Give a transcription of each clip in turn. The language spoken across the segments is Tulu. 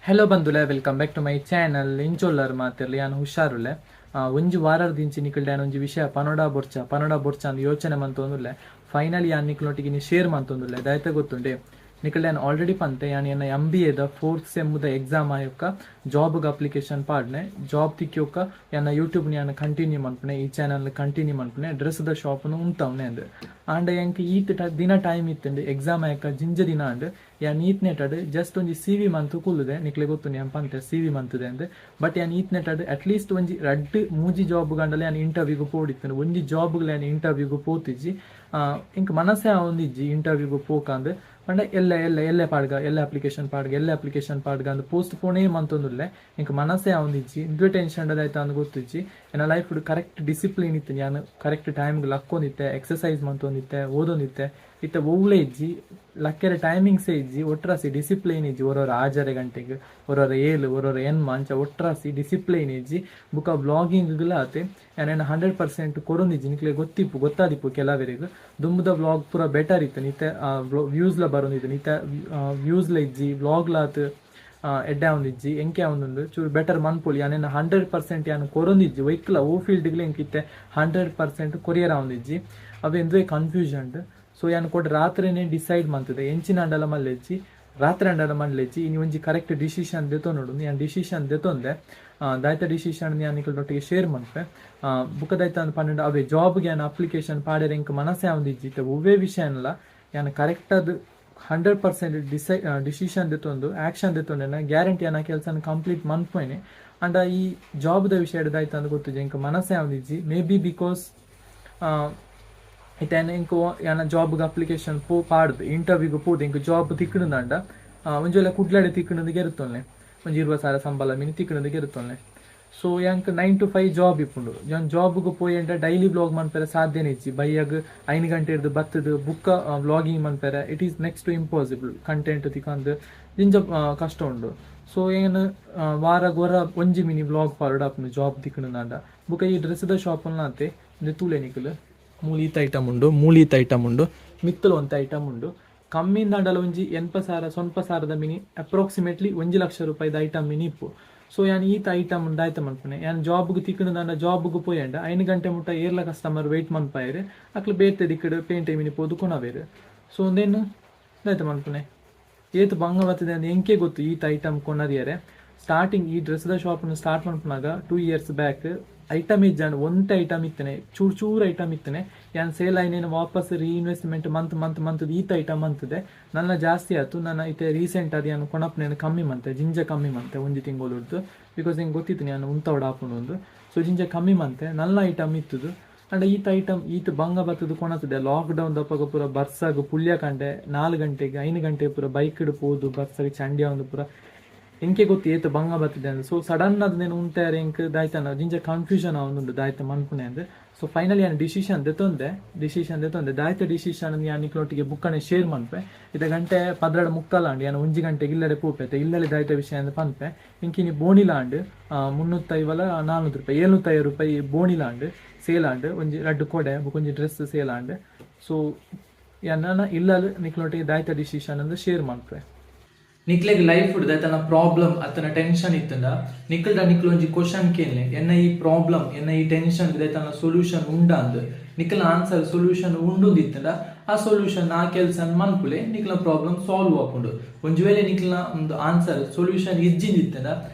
ಹಲೋ ಬಂಧುಲೆ, welcome back to my channel. ಇಂಚೊಲ್ಲರ್ ಮಾತಿರ್ಲಿ? ಯಾನ್ ಹುಷಾರುಲ್ಲೆ. ಒಂಜಿ ವಾರದಿಂಚಿ ನಿಕಲ್ಡ ಯಾನ್ ಒಂಜಿ ವಿಷಯ ಪನೊಡ ಬೊರ್ಚ, ಪನೊಡ ಬೊರ್ಚ ಅಂದ್ ಯೋಚನೆ ಮಂತೊಂದುಲ್ಲೆ. ಫೈನಲಿ ಯಾನ್ ನಿಕ್ಲೊಟ್ಟಿಗೆ ಇನಿ ಶೇರ್ ಮಂತೊಂದುಲ್ಲೆ. ದಾಯ್ತ ಗೊತ್ತುಂಡೆ? ನಿಕಲ್ಡ ಯಾನ್ ಆಲ್ರೆಡಿ ಪಂತೆ, ಯಾನ್ ಎನ್ನ ಎಂಬಿಎದ ಫೋರ್ತ್ ಸೆಮ್ಮುದ ಎಕ್ಸಾಮ್ ಆಯೊಕ್ಕ ಜಾಬ್ಗೆ ಅಪ್ಲಿಕೇಶನ್ ಪಾಡ್ನೆ. ಜಾಬ್ ತಿಕ್ಕಿಯೊಕ್ಕ ಎನ್ನ ಯೂಟ್ಯೂಬ್ ಯಾನ್ ಕಂಟಿನ್ಯೂ ಮನ್ಪುನೆ, ಈ ಚಾನಲ್ ಕಂಟಿನ್ಯೂ ಮನ್ಪುನೆ, ಡ್ರೆಸ್ದ ಶಾಪ್ನು ಉಂತವ್ನೆ ಅಂದ್. ಆಂಡ ಎಂಕ್ ಈತ್ ದಿನ ಟೈಮ್ ಇತ್ತುಂಡು. ಎಕ್ಸಾಮ್ ಆಯಕ ಜಿಂಜ ದಿನ ಆಂಡ್. ಯಾನ್ ಈತ್ ನೆಟಡ್ ಜಸ್ಟ್ ಒಂಜಿ ಸಿವಿ ಮಂತು ಕುಲ್ಲುದೆ. ನಿಕ್ಲೆ ಗೊತ್ತುಂಡು, ಯಾನ್ ಪಂತೆ ಸಿವಿ ಮಂತುದೆ ಅಂದ್. ಬಟ್ ಯಾನ್ ಈತ್ ನೆಟಡ್ ಅಟ್ಲೀಸ್ಟ್ ಒಂಜಿ ರಡ್ಡ್ ಮೂಜಿ ಜಾಬ್ ಗಂಡಲ ಯಾನ್ ಇಂಟರ್ವ್ಯೂಗ್ ಪೋಡಿತ್ತುಂಡು. ಒಂಜಿ ಜಾಬ್ಗ್ ಯಾನ್ ಇಂಟರ್ವ್ಯೂಗ್ ಪೋತಿಜ್ಜಿ. ಎಂಕ್ ಮನಸ್ಸೇ ಆವೊಂದಿಜ್ಜಿ ಇಂಟರ್ವ್ಯೂಗ್ ಪೋಕಂದ್. ಪಂಡ ಎಲ್ಲೆ ಎಲ್ಲೆ ಎಲ್ಲೆ ಪಾಡ್ಗ, ಎಲ್ಲೆ ಅಪ್ಲಿಕೇಶನ್ ಪಾಡ್ಗ, ಎಲ್ಲೆ ಅಪ್ಲಿಕೇಶನ್ ಪಾಡ್ಗ ಅಂದ್ ಪೋಸ್ಟ್ ಪೋನೇ ಮಂತೊಂದುಲ್ಲೆ. ಎಂಕ್ ಮನಸ್ಸೇ ಆವೊಂದಿಜ್ಜಿ. ಇಂದುವೆ ಟೆನ್ಷನ್ ದಾಯ್ತ ಅಂದ್ ಗೊತ್ತಿಜ್ಜಿ. ಎನ್ನ ಲೈಫ್ ಕರೆಕ್ಟ್ ಡಿಸಿಪ್ಲಿನ್ ಇತ್ತು. ಯಾನ್ ಕರೆಕ್ಟ್ ಟೈಮ್ಗೆ ಲಕ್ಕೊಂದಿತ್ತೆ, ಎಕ್ಸರ್ಸೈಸ್ ಮಂತೊಂದಿತ್ತೆ, ಓದೊಂದಿತ್ತೆ. ಇತ್ತೆ ಒವ್ಲೇ ಇಜ್ಜಿ. ಲಕ್ಕೆರೆ ಟೈಮಿಂಗ್ಸೇ ಇಜ್ಜಿ. ಒಟ್ರಾಸಿ ಡಿಸಿಪ್ಲಿನ್ ಇಜ್ಜಿ. ಒರೊರ ಆಜರೆ ಗಂಟೆಗೆ, ಒರೊರ 7, ಒರೊರ 8, ಅಂಚ ಒಟ್ರಾಸಿ ಡಿಸಿಪ್ಲಿನ್ ಇಜ್ಜಿ. ಬುಕ್ಕ ವ್ಲಾಗಿಂಗ್ಲ ಆತೆ ಯಾನ್ 100% ಕೊರೊಂದಿಜ್ಜಿ. ನಿಕ್ಲೆ ಗೊತ್ತಿಪ್ಪು, ಗೊತ್ತಾದಿಪ್ಪು ಕೆಲವರಿಗೆ. ದುಂಬುದ ವ್ಲಾಗ್ ಪೂರ ಬೆಟರ್ ಇತ್ತು. ನಿತ್ತೆ ವ್ಯೂಸ್ಲ ಬರೊಂದಿತ್ತು. ನಿತ್ತೆ ವ್ಯೂಸ್ಲ ಇಜ್ಜಿ, ವ್ಲಾಗ್ಲ ಆತ್ ಎಡ್ಡೆ ಆವೊಂದಿಜ್ಜಿ. ಎಂಕೆ ಆವೊಂದುಂಡು? ಚೂರು ಬೆಟರ್ ಮನ್ಪೊಲಿ. ಯಾನ್ 100% ಯಾನ್ ಕೊರೊಂದಿಜ್ಜಿ. ಒಯ್ಕ್ಲ ಓ ಫೀಲ್ಡ್ಗ್ಲ ಎಂಕಿತ್ತೆ 100% ಕೊರಿಯರ್ ಆವೊಂದಿಜ್ಜಿ. ಅವು ಎಂದುವೆ ಕನ್ಫ್ಯೂಷನ್. ಸೊ ಯಾನ್ ಕೊಡ್ ರಾತ್ರಿನೇ ಡಿಸೈಡ್ ಮಂತದೆ. ಎಂಚಿನ ಅಂಡಲ ಮಲ್ಲೆಜ್ಜಿ, ರಾತ್ರಿ ಅಂಡಲ ಮಲ್ಲೆಜ್ಜಿ, ಇನಿ ಒಂಜಿ ಕರೆಕ್ಟ್ ಡಿಸಿಷನ್ ದೆತೊನೊಡು. ಯಾನ್ ಡಿಸಿಷನ್ ದೆತೊಂದೆ. ದಾಯ್ತ ಡಿಸಿಷನ್ ಯಾನ್ ನಿಕಲ್ನೊಟ್ಟಿಗೆ ಶೇರ್ ಮನ್ಪೆ. ಬುಕ್ಕ ದಾಯ್ತ ಅಂದ್ ಪಂಡ, ಅವೇ ಜಾಬ್ಗೆ ಯಾನ್ ಅಪ್ಲಿಕೇಶನ್ ಪಾಡೆರೆ ಎಂಕ್ ಮನಸ್ಸೇ ಆವೊಂದಿಜ್ಜಿ. ಇತ್ತೆ ಒವ್ವೇ ವಿಷಯನ್ಲ ಯಾನ್ ಕರೆಕ್ಟ್ ಆದ್ 100% ಡಿಸಿಷನ್ ದೆತೊಂದು ಆಕ್ಷನ್ ದೆತೊಂಡೆನ ಗ್ಯಾರಂಟಿ ಯಾನ್ ಆ ಕೆಲಸನ ಕಂಪ್ಲೀಟ್ ಮನ್ಪುವೆನೆ. ಅಂಡ ಈ ಜಾಬ್ದ ವಿಷಯ ದಾಯ್ತ ಅಂದ್ ಗೊತ್ತುಜಿ, ಎಂಕ್ ಮನಸ್ಸೇ ಆವೊಂದಿಜ್ಜಿ. ಮೇ ಬಿ because ಇತ್ತೆ ಎಂಕ್ ಯಾನ ಜಾಬ್ಗೆ ಅಪ್ಲಿಕೇಶನ್ ಪೋ ಪಾಡ್ದು ಇಂಟರ್ವ್ಯೂಗೆ ಪೋದು ಎಂಕ್ ಜಾಬ್ ತಿಕ್ಕುಂಡಂಡ, ಒಂಜಿ ವೇಳೆ ಕುಡ್ಲಡೆ ತಿಕ್ಕುಂಡು ಗೆರುತ್ತೊನ್ಲೆ, ಒಂಜಿ 20,000 ಸಂಬಳ ಮಿನಿ ತಿಕ್ಕುಂಡು ಗೆರುತ್ತೊನ್ಲೆ. ಸೊ ಯಾಂಕ್ 9 ಟು 5 ಜಾಬ್ ಇಪ್ಪುಂಡು. ಯಾನ್ ಜಾಬ್ಗೆ ಪೋಯೆಂಡ ಡೈಲಿ ವ್ಲಾಗ್ ಮನ್ಪೆರೆ ಸಾಧ್ಯನೇ ಇಜ್ಜಿ. ಬಯ್ಯಗ್ 5 ಗಂಟೆ ಹಿಡ್ದು ಬತ್ತದು ಬುಕ್ಕ ವ್ಲಾಗಿಂಗ್ ಮನ್ಪೆರೆ it is next to impossible. Content ತಿಕ್ಕಂದು ದಿಂಜ ಕಷ್ಟ ಉಂಡು. ಸೊ ಏನು ವಾರ ಗೊರ ಒಂಜಿ ಮಿನಿ ವ್ಲಾಗ್ ಫಾರ್ವರ್ಡ್ ಆಪುಂಡು ಜಾಬ್ ತಿಕ್ಕುಂಡಂಡ. ಬುಕ್ಕ ಈ ಡ್ರೆಸ್ದ ಶಾಪ್ ಆತೆ. ಇಂದು ತೂಲೆ ನಿಕುಲು, ಮೂಲು ಈತ ಐಟಮ್ ಉಂಡು, ಮೂಲು ಈತ ಐಟಮ್ ಉಂಡು, ಮಿತ್ತಲು ಒಂತೆ ಐಟಮ್ ಉಂಡು. ಕಮ್ಮಿಂದ ಒಂಜಿ 80,000, 90,000ದ ಮಿನಿ, ಅಪ್ರಾಕ್ಸಿಮೇಟ್ಲಿ 1 ಲಕ್ಷ ರೂಪಾಯಿದ ಐಟಮ್ ಮಿನಿ ಇಪ್ಪು. ಸೊ ಯಾನ್ ಈತ ಐಟಮ್ ದಾಯ್ತ ಮನ್ಪುನೆ? ಯಾನ್ ಜಾಬ್ಗೆ ತಿಕ್ಕುಂಡಂಡ ಜಾಬ್ಗೆ ಪೋಯಂಡ 5 ಗಂಟೆ ಮುಟ್ಟ ಏರ್ಲ ಕಸ್ಟಮರ್ ವೆಯ್ಟ್ ಮನ್ಪಾಯೆರ್. ಅಕ್ಲು ಬೇತೆ ದಿಕ್ಕಡ್ ಪೇಂಟೆ ಮಿನಿ ಪೋದು ಕೊನವೇರು. ಸೊ ಒಂದೇನು ದಾಯ್ತ ಮನ್ಪುನೆ? ಏತ್ ಬಂಗ ಬರ್ತದೆ ಅಂದ್ ಎಂಕೆ ಗೊತ್ತು. ಈತ ಐಟಮ್ ಕೊನದಿಯರೆ ಸ್ಟಾರ್ಟಿಂಗ್ ಈ ಡ್ರೆಸ್ದ ಶಾಪ್ನ ಸ್ಟಾರ್ಟ್ ಮನ್ಪುನಾಗ 2 ಇಯರ್ಸ್ ಬ್ಯಾಕ್ ಐಟಮ್ ಇಜ್ಜಾಂಡ್. ಒಂತೆ ಐಟಮ್ ಇತ್ತನೆ, ಚೂರ್ ಚೂರ್ ಐಟಮ್ ಇತ್ತನೆ. ಯಾನ್ ಸೇಲ್ ಆಯ್ನೇನು ವಾಪಸ್ ರೀಇನ್ವೆಸ್ಟ್ಮೆಂಟ್ ಮಂತ್ ಮಂತ್ ಮಂತ್ ಈತ ಐಟಮ್ ಅಂತದೆ. ನನ್ನ ಜಾಸ್ತಿ ಆಯ್ತು. ನನ್ನ ಇತ್ತೆ ರೀಸೆಂಟ್ ಅದು ಯಾನ್ ಕೊನಪ್ನೇನು ಕಮ್ಮಿ ಮಂತೆ, ಜಿಂಜ ಕಮ್ಮಿ ಮಂತೆ ಒಂಜಿ ತಿಂಗಳು. Because ಹಿಂಗೆ ಗೊತ್ತಿತ್ತು ನಾನು ಉಂತವಡ ಆಪುಂಡು ಒಂದು. ಸೊ ಜಿಂಜ ಕಮ್ಮಿ ಮಂತೆ. ನಲ್ಲ ಐಟಮ್ ಇತ್ತದು. ಅಂಡ ಈತ ಐಟಮ್ ಈತ ಬಂಗ ಬತ್ತದು ಕೊನತದೆ. ಲಾಕ್ ಡೌನ್ ದಪ್ಪಗ ಪೂರ ಬರ್ಸಾಗ ಪುಳ್ಯ ಕಂಡೆ 4 ಗಂಟೆಗೆ 5 ಗಂಟೆ ಪೂರ ಬೈಕ್ ಪೋದು ಬರ್ಸಾಗ ಚಂಡಿ ಒಂದು ಪೂರ ಎಂಕೆ ಗೊತ್ತು ಏತ್ ಬಂಗ ಬತ್ತಿದೆ ಅಂದ್. ಸೊ ಸಡನ್ ಅದು ನೇನು ಉಂತಾರ ಎಂಕ್ ದಾಯ್ತನ ಜಿಂಜ ಕನ್ಫ್ಯೂಷನ್ ಆವೊಂದುಂಡು ದಾಯ್ತ ಮನ್ಪುನೆ ಅಂದ್. ಸೊ ಫೈನಲಿ ಯಾನ್ ಡಿಸಿಷನ್ ದೆತೊಂದೆ. ಡಿಸಿಷನ್ ದೆತೊಂದೆ. ದಾಯ್ತ ಡಿಸಿಷನ್ ಯಾನ್ ನಿಕ್ಲೊಟ್ಟಿಗೆ ಬುಕ್ಕನೆ ಶೇರ್ ಮನ್ಪೆ. ಇತ್ತೆ ಗಂಟೆ 12:45 ಆಂಡ್. ಯಾನ್ ಒಂಜಿ ಗಂಟೆಗೆ ಇಲ್ಲಡೆ ಪೋಪೆ. ಇಲ್ಲಡೆ ದಾಯ್ತ ವಿಷಯ ಅಂದ್ ಪನ್ಪೆ. ಇಂಕಿನಿ ಬೋಣಿಲಾಂಡ್ 350, 400 ರೂಪಾಯಿ, 750 ರೂಪಾಯಿ ಬೋಣಿಲಾಂಡ್ ಸೇಲ್ ಆಂಡ್. ಒಂಜಿ ರಡ್ಡ್ ಕೊಡೆ ಬೊಕ ಒಂಜಿ ಡ್ರೆಸ್ ಸೇಲ್ ಆಂಡ್. ಸೊ ಯಾನ್ ಇಲ್ಲಲ್ ನಿಕ್ಲೊಟ್ಟಿಗೆ ದಾಯ್ತ ಡಿಸಿಷನ್ ಅಂದ್ ಶೇರ್ ಮನ್ಪೆ. ನಿಕ್ಲೆಗ್ ಲೈಫ್ ದಾಯ್ತನ ಪ್ರಾಬ್ಲಮ್ ಅತ್ತನ ಟೆನ್ಷನ್ ಇತ್ತಂಡ, ನಿಕ್ಕಲ್ಡ ನಿಕ್ಲು ಒಂಜಿ ಕ್ವಶನ್ ಕೇನ್ಲೆ. ಎನ್ನ ಈ ಪ್ರಾಬ್ಲಮ್, ಎನ್ನ ಈ ಟೆನ್ಷನ್ ದಾಯ್ತನ ಸೊಲ್ಯೂಷನ್ ಉಂಡ ಅಂದ್. ನಿಕ್ಲ ಆನ್ಸರ್ ಸೊಲ್ಯೂಷನ್ ಉಂಡು ಇತ್ತಂಡ, ಆ ಸೊಲ್ಯೂಷನ್ ಆ ಕೆಲಸ ಮನ್ಪುಲೆ. ನಿಕ್ಲ ಪ್ರಾಬ್ಲಮ್ ಸಾಲ್ವ್ ಆಪುಂಡು. ಒಂಜಿ ವೇಳೆ ನಿಕ್ಲ ಒಂದು ಆನ್ಸರ್ ಸೊಲ್ಯೂಷನ್ ಇಜ್ಜಿಂದಿತ್ತಂಡ,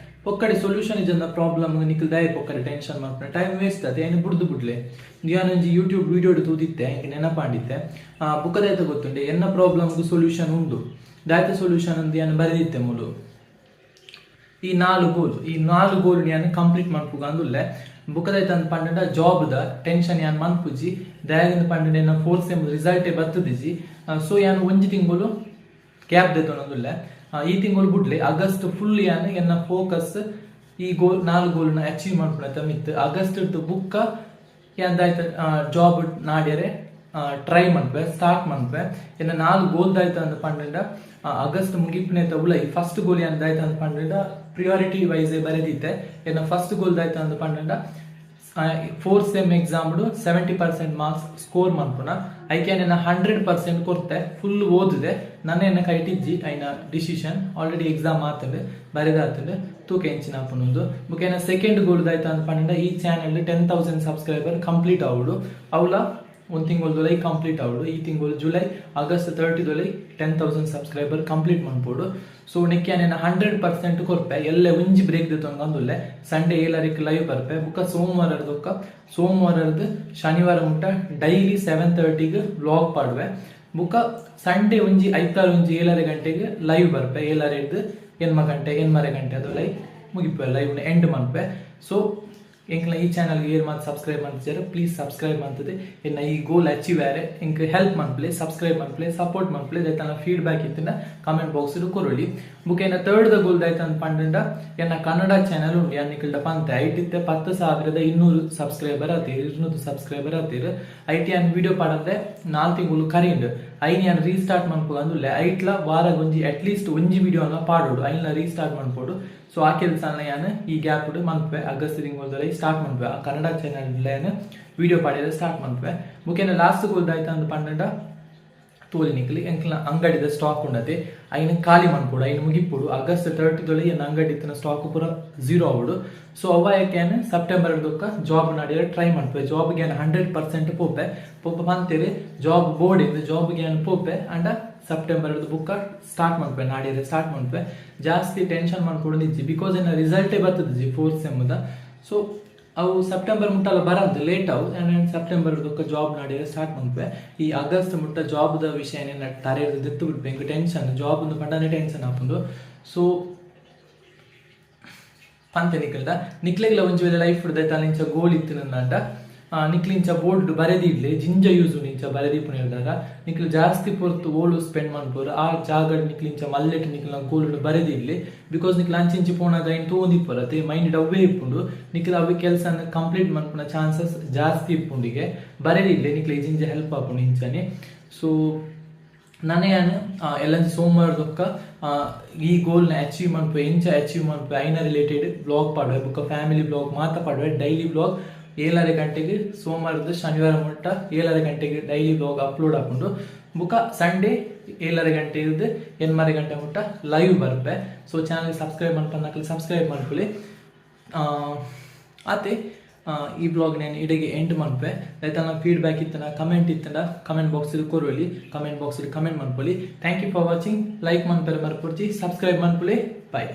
ಪೊಕ್ಕಡೆ ಸೊಲ್ಯೂಷನ್ ಇಜ್ಜಂದ ಪ್ರಾಬ್ಲಮ್ ನಿಕ್ಲ್ ದಾಯ ಪೊಕ್ಕಡೆ ಟೆನ್ಷನ್ ಮನ್ಪುನೆ? ಟೈಮ್ ವೇಸ್ಟ್ ಅದೇ. ಏನು ಬುಡ್ದು ಬುಡ್ಲೆ. ಯಾನೊಂಜಿ ಯೂಟ್ಯೂಬ್ ವಿಡಿಯೋ ತೂದಿತ್ತೆ, ಎಂಕ್ ನೆನಪಾಂಡಿತ್ತೆ. ಬುಕ್ಕದಾಯ್ತ ಗೊತ್ತುಂಡೆ, ಎನ್ನ ಪ್ರಾಬ್ಲಮ್ಗೆ ಸೊಲ್ಯೂಷನ್ ಉಂಡು. ದಾಯ್ತ ಸೊಲ್ಯೂಷನ್ ಅಂದ್ ಯಾನ್ ಬರೆದಿತ್ತೆ ಮೂಲು. ಈ ನಾಲ್ ಗೋಲ್, ಈ ನಾಲ್ ಗೋಲ್ ಯಾನ್ ಕಂಪ್ಲೀಟ್ ಮನ್ಪುಗ ಅಂದುಲ್ಲೆ. ಬುಕ್ಕದಾಯ್ತ ಅಂದ್ ಪಂಡ, ಜಾಬ್ ದ ಟೆನ್ಷನ್ ಯಾನ್ ಮನ್ಪುಜಿ. ದಯಾಗಿಂದ ಪಂಡ, ಎನ್ನ ಫೋರ್ತ್ ಸೆಮ್ ರಿಸಲ್ಟ್ ಬತ್ತದಿಜಿ. ಸೊ ಯಾನ್ ಒಂಜಿ ತಿಂಗಳು ಗ್ಯಾಪ್ ದೆತೊನೊಂದುಲ್ಲೆ. ಈ ತಿಂಗಳು ಬುಡ್ಲೆ, ಆಗಸ್ಟ್ ಫುಲ್ ಯಾನ್ ಎನ್ನ ಫೋಕಸ್ ಈ ಗೋಲ್, ನಾಲ್ ಗೋಲ್ನ ಅಚೀವ್ ಮನ್ಪುನ ಮಿತ್ತು. ಆಗಸ್ಟ್ ಬುಕ್ಕ ಯಾನ್ ದಾಯ್ತ ಜಾಬ್ ನಾಡ್ಯರೆ ಟ್ರೈ ಮನ್ಪೆ, ಸ್ಟಾರ್ಟ್ ಮನ್ಪೆ. ಎನ್ನ ನಾಲ್ ಗೋಲ್ ದಾಯ್ತ ಅಂದ್ ಪಂಡ, ಆಗಸ್ಟ್ ಮುಗಿಪುನೆ ಉಲೈ ಫಸ್ಟ್ ಗೋಲ್ ಯಾನ್ ದಾಯ್ತ ಅಂದ್ ಪಂಡ, ಪ್ರಿಯಾರಿಟಿ ವೈಸ್ ಬರೆದಿತ್ತೆ. ಎನ್ನ ಫಸ್ಟ್ ಗೋಲ್ ದಾಯ್ತ ಅಂದ್ ಪಂಡ, fourth sem exam 70% marks score ಮನ್ಪುನ. ಐಕೆ ಎನ್ನ 100% ಕೊರ್ತೆ, ಫುಲ್ ಓದಿದೆ. ನನ್ನ ಎನ್ನ ಕೈಟಿಜ್ಜಿ ಐನ ಡಿಸಿಷನ್. ಆಲ್ರೆಡಿ ಎಕ್ಸಾಮ್ ಆತಂಡು, ಬರೆದಾತಂಡು. ತೂಕ ಎಂಚಿನ ಆಪುನೊಂದು. ಬೊಕ ಎನ್ನ ಸೆಕೆಂಡ್ ಗೋಲ್ ದಾಯ್ತ ಅಂತ ಪಂಡ, ಈ ಚಾನೆಲ್ 10,000 ಸಬ್ಸ್ಕ್ರೈಬರ್ ಕಂಪ್ಲೀಟ್ ಆವಡು. ಅವಲ ಒಂದು ತಿಂಗಳದೊಳಗೆ ಕಂಪ್ಲೀಟ್ ಆವಡು. ಈ ತಿಂಗಳು ಜುಲೈ, ಆಗಸ್ಟ್ 30ದೊಳಗೆ 10,000 ಸಬ್ಸ್ಕ್ರೈಬರ್ ಕಂಪ್ಲೀಟ್ ಮನ್ಪೋಡು. ಸೊ ನೆಕ್ಕೆ ನಾನು 100% ಕೊರ್ಪೆ. ಎಲ್ಲೆ ಒಂಜಿ ಬ್ರೇಕ್ ದೆತ್ತೊಂದು. ಸಂಡೇ ಏಳರಿಗೆ ಲೈವ್ ಬರ್ಪೆ. ಬುಕ್ಕ ಸೋಮವಾರದೊಕ್ಕ, ಸೋಮವಾರದ್ದು ಶನಿವಾರ ಮುಟ್ಟ ಡೈಲಿ 7:30ಗೆ ವ್ಲಾಗ್ ಪಾಡುವೆ. ಬುಕ್ಕ ಸಂಡೇ ಒಂಜಿ, ಐತಾರ ಒಂಜಿ 7:30 ಗಂಟೆಗೆ ಲೈವ್ ಬರ್ಪೆ. ಏಳರೆ ಹಿಡ್ದು 8 ಗಂಟೆ, 8:30 ಗಂಟೆ ಅದು ಲೈವ್ ಮುಗಿಪೆ, ಲೈವ್ ಎಂಡ್ ಮನ್ಪೆ. ಸೊ ಎಂಕ್ಲ ಈ ಚಾನಲ್ಗೆ ಏರ್ ಮಾತು ಸಬ್ಸ್ಕ್ರೈಬ್ ಮಾಡ್ತಿದ್ದಾರೆ, ಪ್ಲೀಸ್ ಸಬ್ಸ್ಕ್ರೈಬ್ ಮಾಡ್ತದೆ. ಎನ್ನ ಈ ಗೋಲ್ ಅಚೀವ್ ಆರೆ ಎಂಕ್ ಹೆಲ್ಪ್ ಮನ್ಪ್ಲೆ, ಸಬ್ಸ್ಕ್ರೈಬ್ ಮನ್ಪ್ಲೆ, ಸಪೋರ್ಟ್ ಮನ್ಪ್ಲೆ. ದೈತನ ಫೀಡ್ಬ್ಯಾಕ್ ಇತ್ತಿನ ಕಮೆಂಟ್ ಬಾಕ್ಸ್ ಕೊರೊಳಿ. ಬುಕ್ ಎನ್ನ ಥರ್ಡ್ the ಗೋಲ್ ದಾಯ್ತ ಅಂತ ಪಂಡಂಡ, ಎನ್ನ ಕನ್ನಡ ಚಾನಲ್ ಉಂಡು ಯಾನ್ ಪಂತೆ, ಐಟಿತ್ತೆ 10,200 ಸಬ್ಸ್ಕ್ರೈಬರ್ ಆತೀರ್, 200 ಸಬ್ಸ್ಕ್ರೈಬರ್ ಆತೀರ್. IT ಯಾನ್ ವಿಡಿಯೋ ಪಾಡಂದೆ 4 ತಿಂಗಳು ಕರಿಂಡು. ಐನ್ ಯಾನ್ ರೀಸ್ಟಾರ್ಟ್ ಮನ್ಪುಗ ಅಂದುಲ್ಲೆ. ಐಟ್ಲ ವಾರಗೊಂಜಿ ಅಟ್ಲೀಸ್ಟ್ ಒಂಜಿ ವಿಡಿಯೋನ ಪಾಡೋಡು, ಐನ್ಲ ರೀಸ್ಟಾರ್ಟ್ ಮನ್ಪೋಡು. ಸೊ ಆ ಕೆಲಸ ಯಾನ್ ಈ ಗ್ಯಾಪ್ ಮನ್ಪೆ, ಆಗಸ್ಟ್ ತಿಂಗಳದಲ್ಲಿ ಸ್ಟಾರ್ಟ್ ಮನ್ಪೆ. ಆ ಕನ್ನಡ ಚಾನಲ್ ವಿಡಿಯೋ ಪಾಡಿದ್ರೆ ಸ್ಟಾರ್ಟ್ ಮನ್ಪೆ. ಮುಖ್ಯನ ಲಾಸ್ಟ್ ಗೋಲ್ದಾಯ್ತ ಅಂದ್ ಪಂಡಂಡ, ತೋಲಿ ನಿಕ್ಲಿ ಎಂಕ್ಲ ಅಂಗಡಿದ ಸ್ಟಾಕ್ ಉಂಡತೆ, ಐನ ಖಾಲಿ ಮನ್ಪೋಡು, ಐನ ಮುಗಿಪೋಡು. ಆಗಸ್ಟ್ 30ದೊಳಗೆ ಎನ್ನ ಅಂಗಡಿ ಇತ್ತಿನ ಸ್ಟಾಕ್ ಪೂರ ಝೀರೋ ಆವಡು. ಸೊ ಅವ ಯಾಕೆ ಸೆಪ್ಟೆಂಬರ್ ದೊಕ್ಕ ಜಾಬ್ ನಾಡಿದ್ರೆ ಟ್ರೈ ಮನ್ಪೆ. ಜಾಬ್ಗೆ 100% ಪೋಪೆ. ಪೋಪ ಪಂತೇರಿ, ಜಾಬ್ ಬೋರ್ಡ್ ಇಂದ ಜಾಬ್ಗೆ ಪೋಪೆ. ಅಂಡ ಸೆಪ್ಟೆಂಬರ್ ಬುಕ್ಕ ಸ್ಟಾರ್ಟ್ ಮನ್ಪೆ, ನಾಡಿದ್ರೆ ಸ್ಟಾರ್ಟ್ ಮನ್ಪೆ. ಜಾಸ್ತಿ ಟೆನ್ಷನ್ ಮನ್ಪೋಡು ನಿಜ್ಜಿ, because ಎನ್ನ ರಿಸಲ್ಟೇ ಬರ್ತದೆ ಜಿ ಫೋರ್ತ್ ಸೆಮ್ದ. ಸೊ ಅವು ಸೆಪ್ಟೆಂಬರ್ ಮುಟ್ಟಲ್ಲ ಬರಂತ, ಲೇಟ್ ಅವು. ಆ್ಯಂಡ್ ಸೆಪ್ಟೆಂಬರ್ ದೊಕ್ಕ ಜಾಬ್ ನಾಡಿದ್ರೆ ಸ್ಟಾರ್ಟ್ ಮನ್ಪೆ. ಈ ಆಗಸ್ಟ್ ಮುಟ್ಟ ಜಾಬ್ದ ವಿಷಯ ತರೆ ದೆತ್ತು ಬಿಡ್ಪೆ. ಇಂಕ ಟೆನ್ಷನ್, ಜಾಬ್ ಒಂದು ಪಂಡನೆ ಟೆನ್ಷನ್ ಆಪುಂಡು. ಸೊ ಪಂತೆ ನಿಕ್ಕಲ್ದ, ನಿಕ್ಲೆಗ್ಲ ಒಂಜಿ ವೇಳೆ ಲೈಫ್ ಹಿಡ್ದೈತ ಇಂಚ ಗೋಲ್ ಇತ್ತು ನಂಡ, ನಿಕ್ಲಿಂಚ ಬೋರ್ಡ್ ಬರೆದಿಡ್ಲಿ, ಜಿಂಜ ಯೂಸ್. ಇಂಚ ಬರೆದಿಪ್ಪು ಹೇಳ್ದಾಗ ನಿಕ್ಲು ಜಾಸ್ತಿ ಪೊರ್ತು ಓಲು ಸ್ಪೆಂಡ್ ಮನ್ಪೋರು, ಆ ಜಾಗ ನಿಕ್ಲಿಂಚ ಮಲ್ಲೆಟ್ ನಿಕ್ಲ ಗೋಲು ಬರೆದಿಡ್ಲಿ. Because ನಿಕ್ಲು ಅಂಚಿಂಚಿ ಪೋನಾಗ ಐನ್ ತೋಂದಿಪ್ಪರ ಅತೆ, ಮೈಂಡ್ ಅವೇ ಇಪ್ಪುಂಡು. ನಿಕ್ಲು ಅವೇ ಕೆಲಸ ಕಂಪ್ಲೀಟ್ ಮನ್ಪುನ ಚಾನ್ಸಸ್ ಜಾಸ್ತಿ ಇಪ್ಪುಂಡಿಗೆ. ಬರೆದಿಡ್ಲಿ, ನಿಕ್ಲು ಜಿಂಜ ಹೆಲ್ಪ್ ಆಪುಂಡು ಇಂಚನೆ. ಸೊ ನನ ಯಾನ್ ಎಲ್ಲಂಜಿ ಸೋಮವಾರದೊಕ್ಕ ಈ ಗೋಲ್ನ ಅಚೀವ್ ಮನ್ಪೆ, ಎಂಚ ಅಚೀವ್ ಮನ್ಪೆ, ಐನ ರಿಲೇಟೆಡ್ ಬ್ಲಾಗ್ ಪಾಡುವೆ. ಬೊಕ್ಕ ಫ್ಯಾಮಿಲಿ ಬ್ಲಾಗ್ ಮಾತ ಪಾಡುವೆ. ಡೈಲಿ ಬ್ಲಾಗ್ 7:30 ಗಂಟೆಗೆ, ಸೋಮವಾರದ ಶನಿವಾರ ಮುಟ್ಟ 7:30 ಗಂಟೆಗೆ ಡೈಲಿ ಬ್ಲಾಗ್ ಅಪ್ಲೋಡ್ ಆಪುಂಡು. ಬುಕ್ಕ ಸಂಡೇ 7:30 ಗಂಟೆ ಇದ್ದು 8:30 ಗಂಟೆ ಮುಟ್ಟ ಲೈವ್ ಬರ್ಪೆ. ಸೊ ಚಾನಲ್ ಸಬ್ಸ್ಕ್ರೈಬ್ ಮನ್ಪಂದಕ್ಲೆ ಸಬ್ಸ್ಕ್ರೈಬ್ ಮಾಡ್ಕೊಳ್ಳಿ. ಆತೆ, ಈ ಬ್ಲಾಗ್ ನಾನು ಇಡೆಗೆ ಎಂಡ್ ಮನ್ಪೆ. ಆಯ್ತಾ? ಫೀಡ್ಬ್ಯಾಕ್ ಇತ್ತನ, ಕಮೆಂಟ್ ಇತ್ತನ, ಕಮೆಂಟ್ ಬಾಕ್ಸ್ ಕೊರೊಲಿ, ಕಮೆಂಟ್ ಬಾಕ್ಸ್ ಕಮೆಂಟ್ ಮನ್ಪೊಲಿ. Thank you for watching. Like ಮನ್ಪೆರೆ ಮರ್ಪೊಡ್ಚಿ, ಸಬ್ಸ್ಕ್ರೈಬ್ ಮನ್ಪುಲಿ. ಬಾಯ್.